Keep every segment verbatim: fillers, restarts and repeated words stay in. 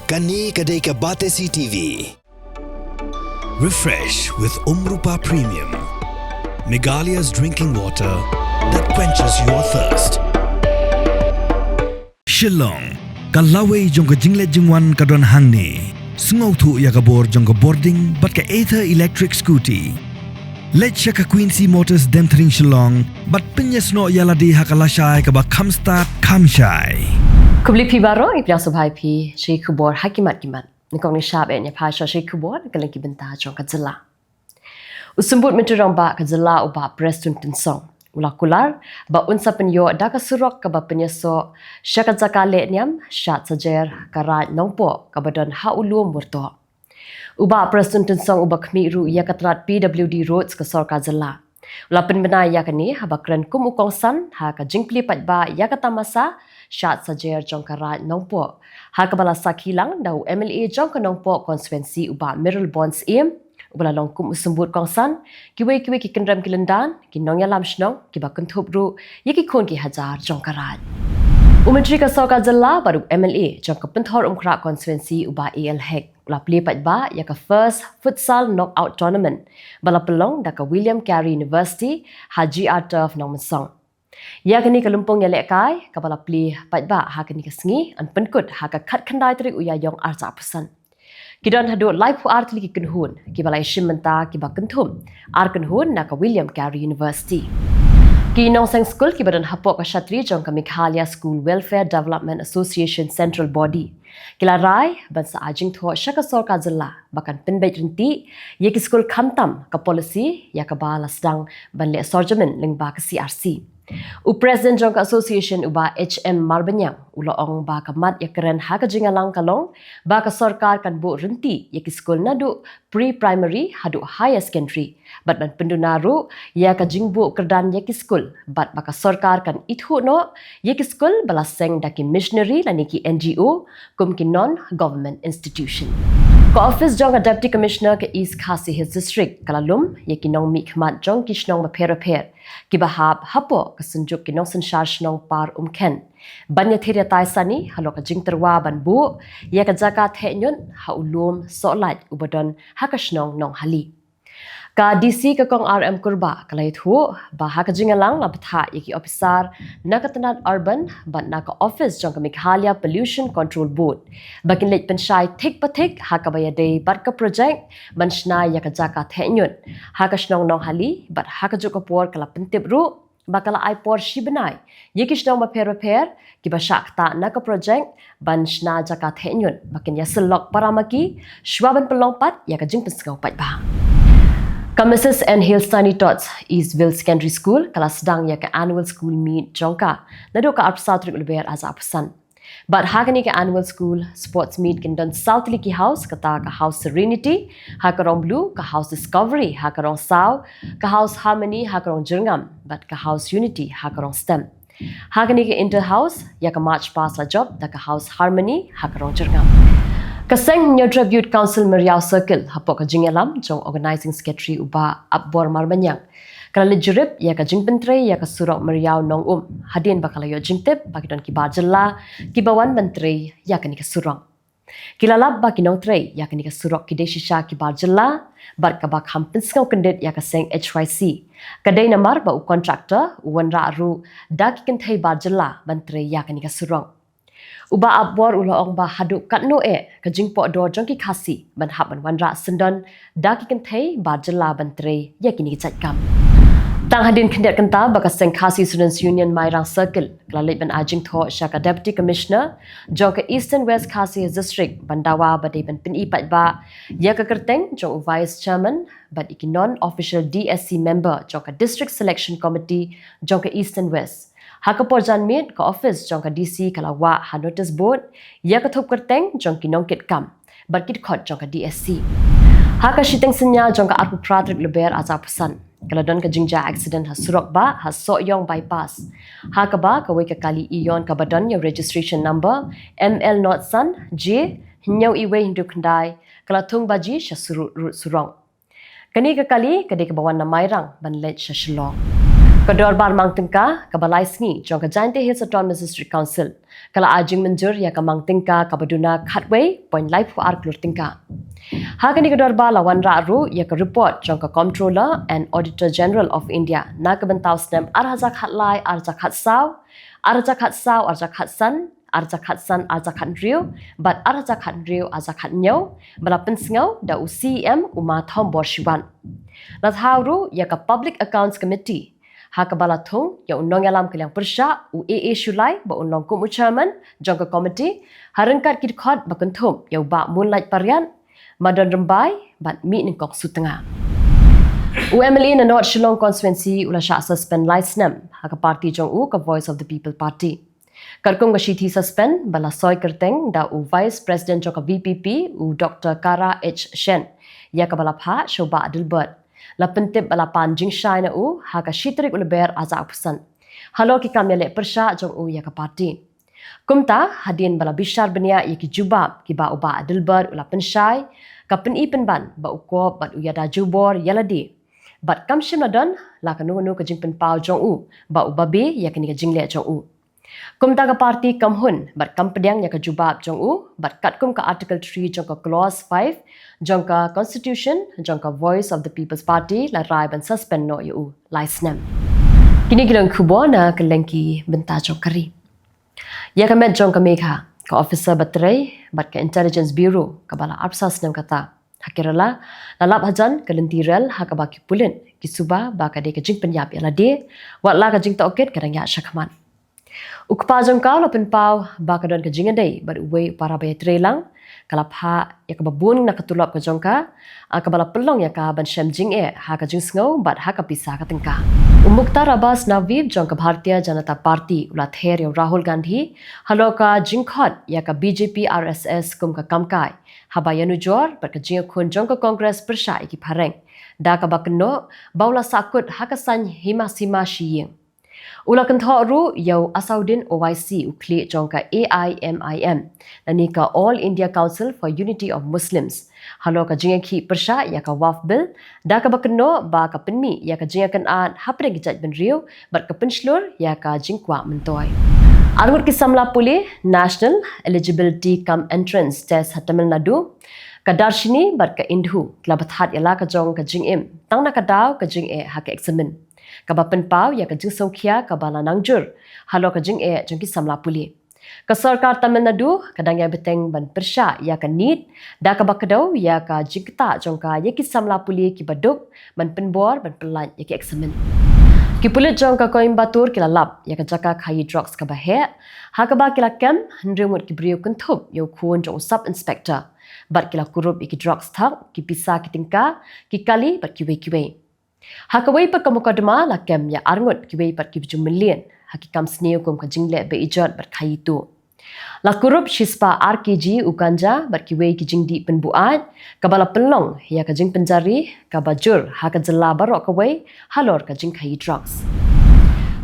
Kane ka dei ka Batesi T V. Refresh with Umrupa Premium, Meghalaya's drinking water that quenches your thirst. Shillong, ka lawei jong ka jingleit jingwan ka don hangne. Sngewthuh ïa ka bor jong ka bording bad ka Ather electric scooty. Leit sha ka Quincy Motors Demthring Shillong bad pynïasnoh ïa lade ha ka lashai kaba kham stad kham shai. Khublei phi baroh, ngi pdiang sngewbha ïa phi sha ki khubor ha ki mat ki mat. Nyngkong ngin ïa shah beit ïa phi sha ki khubor na ka liang ki bynta jong ka jylla. U Symbud Myntri Rangbah ka jylla u Bah Prestone Tynsong u la kular ba un sa pynïoh da ka surok kaba pynïasoh sha ka jaka lehniam Shad Sajer Karaid Nongpoh kaba don ha u lum Murtoh. U Bah Prestone Tynsong uba khmih ruh ïa ka tnad P W D Roads ka sorkar jylla u la pynbna ïa kane haba kren kum u kongsan ha ka jingplie paidbah ïa ka tamasa Shad Sajer jong Karaid Nongpoh, ha kaba la sakhi lang da u M L A jong ka Nongpoh constituency u Bah Mayralborn Syiem uba la long kum u symbud kongsan, kiwei kiwei ki kynrem ki lyndan, ki nongïalam shnong kiba kynthup ruh ïa ki khun ki hajar jong Karaid. U Myntri ka sorkar jylla bad u M L A jong ka Pynthorumkhrah constituency u Bah A L Hek u la plie paidbah ïa ka First Futsal Knockout Tournament ba la pynlong da ka William Carey University ha G R Turf Nongmynsong. Ïa kane ka lympung ïalehkai kaba la plie paidbah ha kane ka sngi yn pynkut ha ka khatkhyndai tarik u Ïaïong arhajar arphew san. Ki don haduh laiphew ar tylli ki kynhun kiba la ïashim bynta kiba kynthup ar kynhun na ka William Carey University. Ki nongseng skul kiba don hapoh ka shatri jong ka Meghalaya School Welfare Development Association Central Body ki la rai ban sa ai jingthoh sha ka sorkar jylla ba kan pynbeit ryntih ïa ki skul khamtam ka policy ïa kaba la sdang ban leh sorjamin lyngba ka C R C. U President jong ka Association u Bah H M Marbaniang u la ong ba ka mat ïakren ha ka jingïalang ka long ba ka sorkar kan buh ryntih ïa ki skul naduh pre-primary haduh higher secondary bad ban pynduna ruh ïa ka jingbuh kyrdan ïa ki skul bad ba ka sorkar kan ithuh noh ïa ki skul ba la seng da ki missionary lane ki N G O kum ki non-government institution. Ka office jong ka Deputy Commissioner ka East Khasi Hills District ka la lum ïa ki nongmihkhmat jong ki shnong bapher bapher kiba hap hapoh ka synjuk ki nongsynshar shnong Par Umkhen ban ïathir ïatai sani halor ka jingtyrwa ban buh ïa ka jaka theh ñiut ha u lum Sohlait uba don ha ka shnong Nonghali. Ka D C ka Kong R M Kurbah ka la ïathuh ba ha ka jingïalang la bthah ïa ki ophisar na ka tnad urban bad na ka office jong ka Meghalaya Pollution Control Board ba kin leit pynshai thik pa thik ha kaba ïadei bad ka project ban shna ïa ka jaka theh ñiut ha ka shnong Nonghali bad ha kajuh ka por ka la pyntip ruh ba ka la ai por shi bnai ïa ki shnong bapher bapher kiba shah ktah na ka project ban shna jaka theh ñiut ba kin ïasyllok para ma ki shwa ban pynlong pat ïa ka jingpynsngew paidbah. Ka Missus N Hilstani Tots Eastville Secondary School ka la sdang ïa ka annual school meet jong ka naduh ka arphew saw tarik u Lber arhajar arphew san. Bad ha kane ka annual school sports meet kin don saw tylli ki house, kata ka House Serenity ha ka Rong Blue, ka House Discovery ha ka Rong Saw, ka House Harmony ha ka Rong Jyrngam bad ka House Unity ha ka Rong Stem. Ha kane ka inter house ïa ka march past la jop da ka House Harmony ha ka Rong Jyrngam. Ka seng Hynñiewtrep Youth Council Meriaw Circle hapoh ka jingïalam jong Organising Secretary u Bah Apbor Marbaniang ka la leit jurip ïa ka jingpyntrei ïa ka surok Meriaw Nongum hadien ba ka la ïoh jingtip ba ki don ki bar jylla kiba wan ban trei ïa kane ka surok. Ki la lap ba ki nongtrei ïa kane ka surok ki dei shisha ki bar jylla bad kaba kham pynsngew kyndit ïa ka seng H Y C. Ka dei namar ba u contractor u wanrah ruh da ki kynthei bar jylla ban trei ïa kane ka surok. U Bah Apbor u la ong ba haduh katno eh ka jingpoh dor jong ki Khasi ban hap ban wanrah syndon da ki kynthei bar jylla ban trei ïa kine ki jait kam. Tang hadien khyndiat kynta ba ka seng Khasi Students Union Mairang Circle ka la leit ban ai jingthoh sha ka Deputy Commissioner jong ka Eastern West Khasi District ban dawa ba dei ban pyni paidbah ïa ka kyrteng jong u Vice Chairman bad ïa ki non-official D S C member jong ka District Selection Committee jong ka Eastern West. Ha ka por janmiet ka office jong ka D C ka la wah ha notice board ïa ka thup kyrteng jong ki nongkitkam bad ki dkhot jong ka D S C. Ha ka shiteng synñia jong ka arphew phra tarik u Lber arhajar arphew san ka la don ka jingjia accident ha surok bah ha Sohiong Bypass, ha kaba kawei ka kali Eon kaba don ïa u registration number M L not san J hynñiew iwei hynriew khyndai ka la thung baji sha surok, rud surok. Kane ka kali ka dei kaba wan na Mairang ban leit sha Shillong. Ka dorbar mang tyngka kaba lai sngi jong ka Jaintia Hills Autonomous District Council ka la ai jingmynjur ïa ka mang tyngka kaba duna khatwei point lai phew ar klur tyngka. Ha kane ka dorbar la wanrah ruh ïa ka report jong ka Comptroller and Auditor General of India na ka bynta u snem ar hajar khatlai, ar hajar khatsaw, ar hajar khatsaw, ar hajar khatsan, ar hajar khatsan, ar hajar khathynriew bad ar hajar khathynriew, ar hajar khathynñiew ba la pynsngew da u C E M u Ma Thombor Shiwat. La thaw ruh ïa ka Public Accounts Committee ha kaba la thung ïa u nongïalam kylliang pyrshah u A A Shullai ba un long kum u chairman jong ka committee, ha ryngkat ki dkhot ba kynthup ïa u Bah Moonlight Pariat, Madan Rymbai bad Mihnyngkong Sutnga. U M L A na North Shillong Constituency u la shah suspend lai snem ha ka party jong u ka Voice of the People Party. Katkum ka shithi suspend ba la soi kyrteng da u Vice President jong ka V P P u Doctor Kara H Shen ïa kaba la phah sha u Bah Adelbert, la pyntip ba la pan jingshai na u ha ka shi tarik u Lber ar hajar arphew san halor ki kam ïaleh pyrshah jong u ïa ka party. Kumta, hadien ba la bishar bniah ïa ki jubab kiba u Bah Adelbert u la pynshai, ka pyni pynban ba u kop bad u ïada jubor ïa lade bad kam shym la don la kano kano ka jingpynpaw jong u ba u babe ïa kane ka jingleh jong u. Kumta ka party kam hun bad kam pdiang ïa ka jubab jong u bad katkum ka Article three jong ka Clause five jong ka Constitution jong ka Voice of the People's Party la rai ban suspend noh ïa u lai snem. Kine ki long khubor na kylleng ki bynta jong ka ri. Ïa ka met jong ka Megha, ka officer ba trei bad ka Intelligence Bureau kaba la arphew saw snem kata ha Kerala la lap hajan ka lynti rel ha kaba ki pulit ki suba ba ka dei ka jingpynïap ïa lade, wat la ka jingtohkit ka dang ïaid shakhmat. U kpa jong ka u la pynpaw ba ka don ka jingïadei bad uwei u para ba ïatreilang, ka la phah ïa kaba bun na ka tulop ka jong ka, ah, kaba la pynlong ïa ka ban shem jingeh ha ka jingsngew bad ha ka pisa ka tyngka. U Mukhtar Abbas Naqvi jong ka Bharatiya Janata Party u la ther ïa u Rahul Gandhi halor ka jingkhot ïa ka B J P R S S kum ka kam kai haba ïanujor bad ka jingïakhun jong ka Congress pyrshah ïa ki phareng da kaba kynnoh ba u la sahkut ha ka saiñ hima sima shi ïing. U la kynthoh ruh ïa u Asauddin Owaisi, u khlieh jong ka A I M I M lane ka All India Council for Unity of Muslims halor ka jingïakhih pyrshah ïa ka Waqf Bill da kaba kynnoh ba ka pynmih ïa ka jingïakynad hapdeng ki jaitbynriew bad ka pynshlur ïa ka jingkwah myntoi. Arngut ki samla pule National Eligibility cum Entrance Test ha Tamil Nadu, ka Darshini bad ka Indhu, ki la bathat ïa la ka jong ka jingim tang na ka daw ka jingeh ha ka eksamin, kaba pynpaw ïa ka jingsngewkhia kaba la nangjur halor ka jingeh jong ki samla pule. Ka sorkar Tamil Nadu ka dang ïai bteng ban pyrshah ïa ka NEET da kaba kdew ïa ka jingktah jong ka ïa ki samla pule kiba duk ban pynbor ban pyllait ïa ki eksamin. Ki pulit jong ka Coimbatore ki la lap ïa ka jaka khaïi drugs kaba heh ha kaba ki la kem hynriew ngut ki briew kynthup ïa u khun jong u sub inspector bad ki la kurup ïa ki drugs thok, ki pisa ki tyngka, ki kali bad kiwei kiwei. Ha kawei pat ka mukotduma la kem ïa arngut kiwei pat ki bajum mlien ha ki kam sniew kum ka jingleh beh ijot bad khaïi tuh. La kurup shispah ar kg u ganja bad kiwei ki jingdih pynbuaid kaba la pynlong ïa ka jingpynjari kaba jur ha ka jylla baroh kawei halor ka jingkhaïi drugs.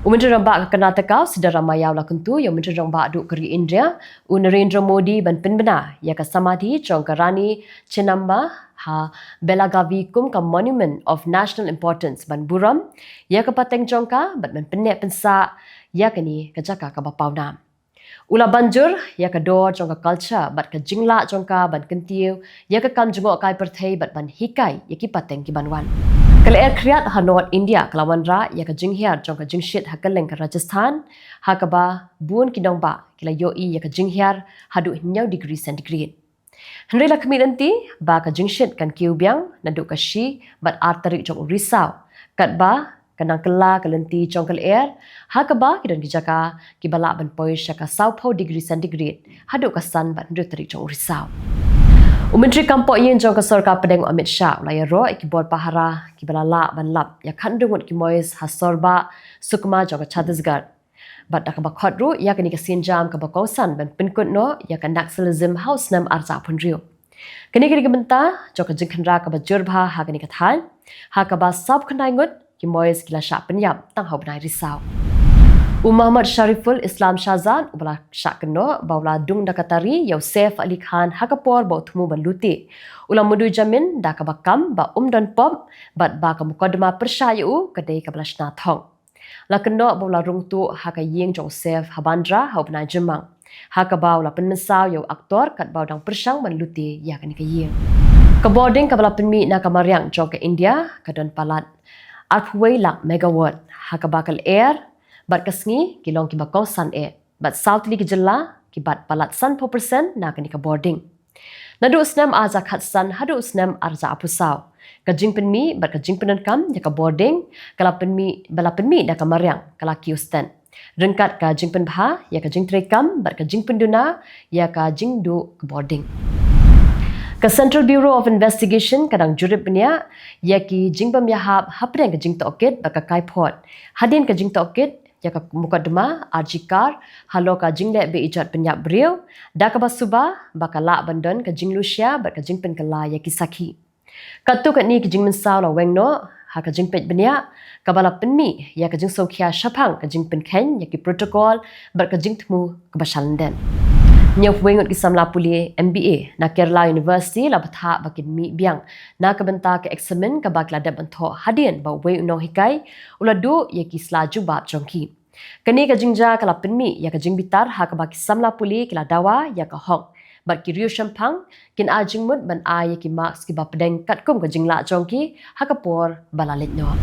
U Myntri Rangbah ka Karnataka u Siddaramaiah u la kyntu ïa u Myntri Rangbah duh ka ri India u Narendra Modi ban pynbna ïa ka samadhi jong ka Rani Chennamma ha Belagavi kum ka Monument of National Importance ban burom ïa ka pateng jong ka bad ban pynneh pynsah ïa kane ka jaka kaba pawnam. U la ban jur ïa ka dor jong ka culture bad ka jinglah jong ka ban kyntiew ïa ka kam jngohkai pyrthei bad ban hikai ïa ki pateng ki ban wan. Ka lyer khriat ha North India ka la wanrah ïa ka jinghiar jong ka jingshit ha kylleng ka Rajasthan ha kaba bun ki nongbah ki la ïohi ïa ka jinghiar haduh hynñiew degree centigrade. Hynrei la khmih lynti ba ka jingshit kan kiew biang naduh ka shi bad ar tarik jong u Risaw, katba ka nang kylla ka lynti jong ka lyer ha kaba ki don ki jaka kiba lah ban poi sha ka sawphew degree centigrade haduh ka san bad hynriew tarik jong u Risaw. U Myntri Kam Pohïing jong ka Sorkar Pdeng Amit Shah u la ïaroh ïa ki bor pahara kiba la lah ban lap ïa khathynriew ngut ki mois ha Sorbah, Sukma jong ka Chhattisgarh. Bad da kaba khot ruh ïa kane ka sienjam kaba kongsan ban pynkut noh ïa ka Naxalism ha u snem ar hajar arphew hynriew. Kane ka dei ka bynta jong ka jingkhynra kaba jur bha ha kane ka thaiñ ha kaba sawphew khyndai ngut ki mois ki la shah pynïap tang ha u bnai Risaw. U Mohammad Shariful Islam Shahzad uba la shah kynnoh ba u la dung da ka tari ïa u Saif Ali Khan ha ka por ba u thmu ban lute, u la mudui jamin da kaba kam ba um don pop bad ba ka mukotduma pyrshah ïa u ka dei kaba la shna thong. La kynnoh ba u la rung tuh ha ka ïing jong u Saif ha Bandra ha u bnai Jymmang, ha kaba u la pynmynsaw ïa u aktor katba u dang pyrshang ban lute ïa kane ka ïing. Ka bording kaba la pynmih na ka mariang jong ka India ka don palat arphew wei lak megawatt, ha kaba ka lyer bad ka sngi ki long kiba kongsan eh, bad saw tylli ki jylla ki bat palat sanphew percent na kane ka bording. Naduh u snem ar hajar khatsan haduh u snem ar hajar arphew saw, ka jingpynmih bad ka jingpyndonkam ïa ka bording ka la pynmih, ba la pynmih da ka mariang ka la kiew stet, ryngkat ka jingpynbha ïa ka jingtreikam bad ka jingpynduna ïa ka jingduh ka bording. Ka Central Bureau of Investigation ka dang jurip bniah ïa ki jingbym ïahap hapdeng ka jingtohkit bad ka kaiphod hadien ka jingtohkit ïa ka mukotduma R G Kar halor ka jingleh be-ijot pynïap briew, da kaba suba ba ka lah ban don ka jinglushia bad ka jingpynkylla ïa ki sakhi. Katto katne ki jingmynsaw la weng noh ha ka jingpeit bniah kaba la pynmih ïa ka jingsngewkhia shaphang ka jingpynkheiñ ïa ki protocol bad ka jingthmu kaba shalyndet. Hynñiewphew wei ngut ki samla pule M B A na Kerala University la bthah ba kin mih biang na ka bynta ka eksamin kaba ki la dep ban thoh hadien ba uwei u nonghikai u la duh ïa ki sla jubab jong ki. Kane ka jingjia ka la pynmih ïa ka jingbitar ha kaba ki samla pule ki la dawa ïa ka hok bad ki riewshemphang kin ai jingmut ban ai ïa ki marks kiba pdeng katkum ka jinglah jong ki ha ka por ba la leit noh.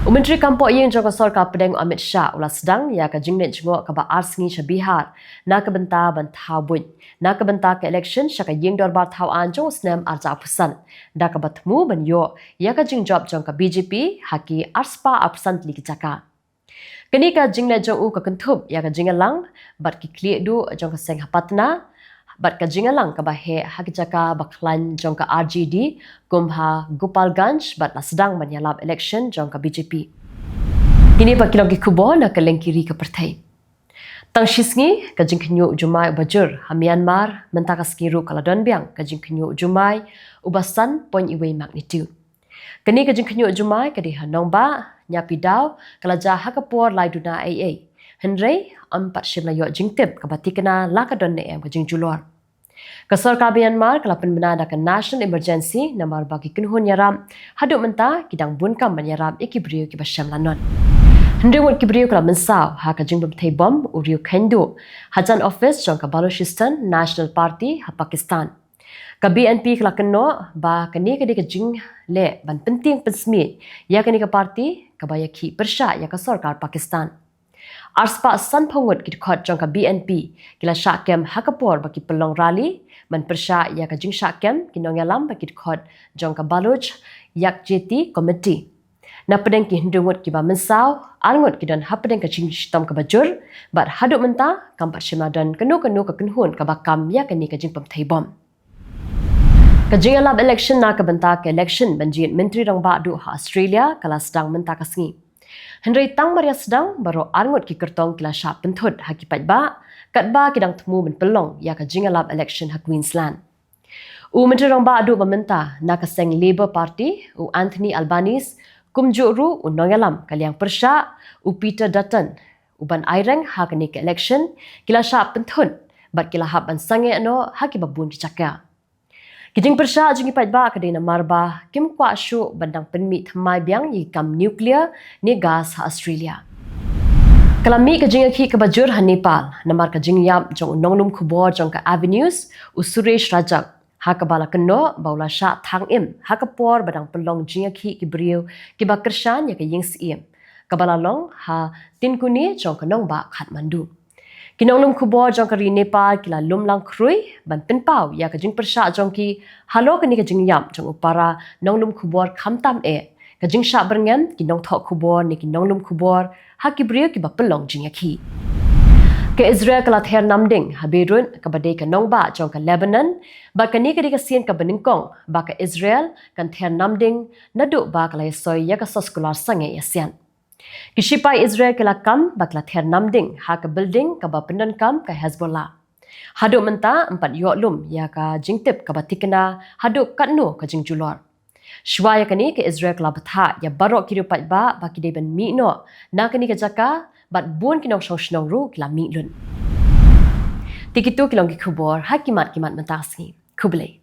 U Myntri Kam Pohïing jong ka Sorkar Pdeng Amit Shah u la sdang ïa ka jingleit jngoh kaba ar sngi sha Bihar na ka bynta ban thaw buit na ka bynta ka election sha ka Ïing Dorbar Thaw Aiñ jong u snem ar hajar arphew san, da kaba thmu ban ïoh ïa ka jingjop jong ka B J P ha ki arspah arphew san tylli ki jaka. Kane ka jingleit jong u ka kynthup ïa ka jingïalang bad ki khlieh duh jong ka seng ha Patna bad ka jingïalang kaba heh ha ki jaka ba khlaiñ jong ka R J D kum ha Gopalganj bad la sdang ban ïalap election jong ka B J P. Kine pat ki long ki khubor na ka lyngkiri ka pyrthei. Tang shisngi ka jingkhynñiuh u jumai uba jur ha Myanmar, mynta ka sngi ruh ka la don biang ka jingkhynñiuh u jumai uba san point wei magnitude. Kane ka jingkhynñiuh u jumai ka dei ha nongbah, ñiapi daw ka la jia ha ka por lai duna eiei. Hynrei ym pat shym la ïoh jingtip kaba tikna la ka don ne em ka jingjulor. Ka sorkar Myanmar ka la pynbna da ka National Emergency namar ba ki kynhun ïarap haduh mynta ki dang bun kam ban ïarap ïa ki briew kiba shem lanot. Hynriew ngut ki briew ka la mynsaw ha ka jingbymthei bom u riew kheiñ duh hajan office jong ka Balochistan National Party ha Pakistan. Ka B N P ka la kynnoh ba kane ka dei ka jingleh ban pyntieng pynsmiej ïa kane ka party kaba ïakhih pyrshah ïa ka sorkar Pakistan. Arspah sanphew ngut ki dkhot jong ka B N P ki la shah kem ha ka por ba ki pynlong rally ban pyrshah ïa ka jingshah kem ki nongïalam bad ki dkhot jong ka Baloch Yakjahti Committee. Na pdeng ki hynriew ngut kiba mynsaw, ar ngut ki don ha pdeng ka jingshitom kaba jur bad haduh mynta kam pat shym la don kano kano ka kynhun kaba kam ïa kane ka jingbymthei bom. Ka jingïalap election na ka bynta ka election ban jied Myntri Rangbah Duh ha Australia ka la sdang mynta ka sngi. Hynrei tang mar ïa sdang baroh ar ngut ki kyrtong ki la shah pynthut ha ki paidbah katba ki dang thmu ban pynlong ïa ka jingïalap election ha Queensland. U Myntri Rangbah Duh ba mynta na ka seng Labor Party u Anthony Albanese kumjuh ruh u nongïalam ka liang pyrshah u Peter Dutton uban aireng ha kane ka election ki la shah pynthut bad ki la hap ban sangeh noh ha kiba bun ki jaka. Ki jingpyrshah jong ki paidbah ka dei namar ba kim kwah shuh ban dang pynmih thymmai biang ïa ki kam nuclear ne gas ha Australia. Ka la mih ka jingïakhih kaba jur ha Nepal namar ka jingïap jong u nonglum khubor jong ka Ave News u Suresh Rajak, ha kaba la kynnoh ba u la shah thang im ha ka por ba dang pynlong jingïakhih ki briew kiba kyrshan ïa ka ïing syiem kaba la long ha Tinkuni jong ka nongbah Kathmandu. Ki nonglum khubor jong ka ri Nepal ki la lum lang khrui ban pynpaw ïa ka jingpyrshah jong ki halor kane ka jingïap jong u para nonglum khubor khamtam eh, ka jingshah byrngem ki nongthoh khubor ne ki nonglum khubor ha ki briew kiba pynlong jingïakhih. Ka Israel ka la ther namding ha Beirut kaba dei ka nongbah jong ka Lebanon, bad kane ka dei ka sien kaba nyngkong ba ka Israel kan ther namding naduh ba ka la ïasoi ïa ka soskular sangeh ïasiat. Ki shipai Israel ki la kam ba ki la ther namding ha ka building kaba pyndonkam ka Hezbollah. Haduh mynta ym pat ïoh lum ïa ka jingtip kaba tikna haduh katno ka jingjulor. Shuwa ïa kane ka Israel ka la bthah ïa baroh ki riew paidbah ba ki dei ban mih noh na kane ka jaka bad bun ki nongshong shnong ruh ki la mih lut. Te kito ki long ki khubor ha ki mat ki mat mynta ka sngi. Khublei.